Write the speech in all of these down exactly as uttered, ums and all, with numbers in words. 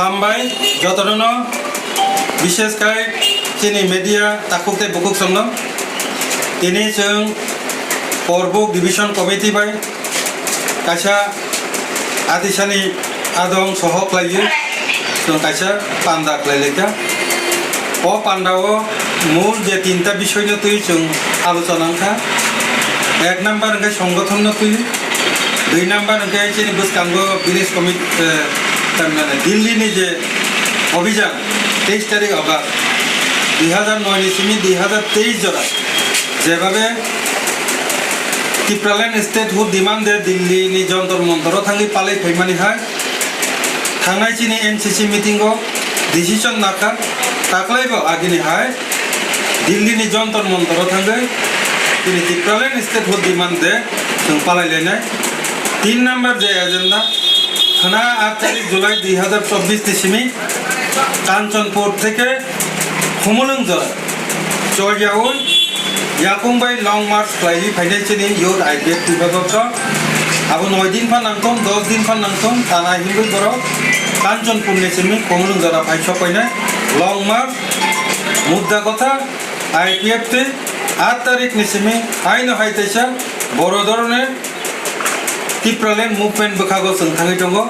Hambai jotono, bishes khai chini media takhuk tei bukhuk songno. Tini chwng Porbuk Division Committee bai kaisa atisani adong soho khlaiwi chwng kaisa panda khlailaikha. O pandao mul je tinta bisoino twi chwng alochona wngkha. Ek number hwnkhe songgothonno twi, dui number hwnkhe chini bwskango village committee, eh, tamhinani Delhi ni je Obhijan, teis tarik August dui hazar noi ni simi dui hazar teis jora, jebabe Tipraland statehood demand de Delhi ni Jantar Mantar o thangwi palai phaimani hai, thangnai chini N C C meeting o decision nakha, taklaibo agini hai Delhi ni Jantar Mantar o thangwi chini Tipraland statehood demand de chwng palai lainai. Tin number je agenda, khwna aat tarik July dui hazar chobbish ni simi Kanchanpur theke Khumulwng jora choliyaui yakung bai long march khlaiwi phainai chini youth I P F T bagokno. Abo noi din phan nangthong, dos din phan nangthong, tana himwi borok Kanchanpur ni simi Khumulwng jora phai sok painai long march. Mudda kotha, I P F T aat tarik ni simi haino hai teisa boro dhoroner Tipraland movement bwkhago chwng thangwi tongo.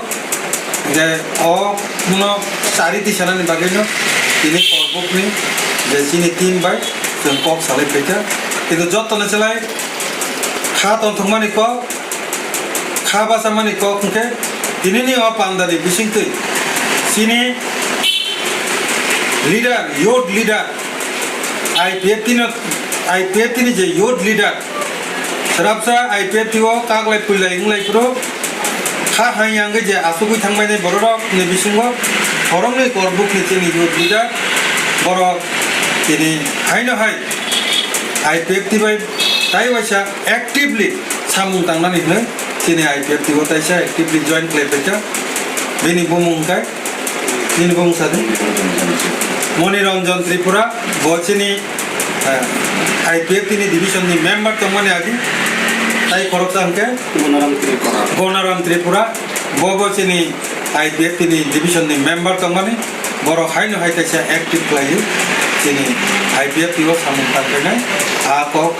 Hingkhe o no chari tisanani bagwino tini Porbukni je chini team bai chwng kok salai phaikha. Kintu jotono selai kha tongthokmani kok, kha bachamani kok hwnkhe tinini o pandani bisingtwi chini leader, youth leader, I P F T no, I P F T ni je youth leader, swrapsa I P F T o kaglai puilai wnglai phuru kha hai yang je asugwi thangbainai bororok ni bisingo khoroknwi Porbukni chini youth leader borok tini haino hai I P F T bai tai waisa actively samung tangnani hwnwi chini I P F T o taisa actively join khlai phaikha. Bini bumung hwnkhe Nini bumung sa di? Moni Ranjan Tripura, bo chini, eh, I P F T ni division ni member tongmani agi, tai khoroksa hwnkhe Gunaram Tripura. Gunaram Tripura, bo bo chini I P F T ni division ni member tongmani, borok haino hai kaisa active khlaiwi chini I P F T o samung tangkhainai, a kok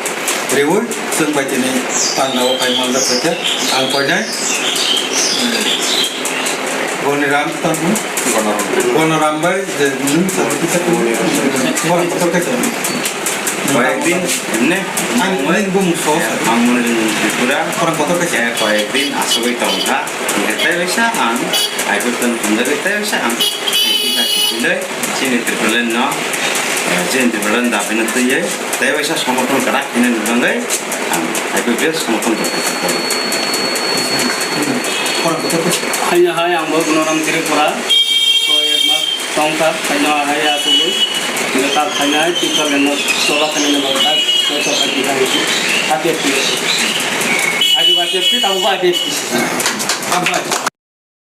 Rewi, chwng bai tini panda o phai manjak khe ang koinai. Goniram tamo? Gonoram. Gonoram bai je, hmm, sa-, Moni Ranjan. Borok kotor khe sa. Koyekdin, ne? Ang, ang bung so sa. Ang Moni Ranjan Tripura. Borok kotor khe sa. Eh, koyekdin asogwi tongkha. Hingkhe tei waisa ang, I P F T ni phunjagwi tei waisa ang, I P F T ni chini Tipraland no, eh, chini Tipraland dabi no twiwi tei waisa somorthon kwrak hwnwi nukjagwi ang I P F T ni somorthon kwrak. Haino hai ang bo Gunaram Tripura, koi ek mas tongkha, haino hai asugwi, hingkhe tak haino hai Tipraland no choba khainani bagwi tak koi sok hai tongkha, I P F T. I P F T, abo I P F T.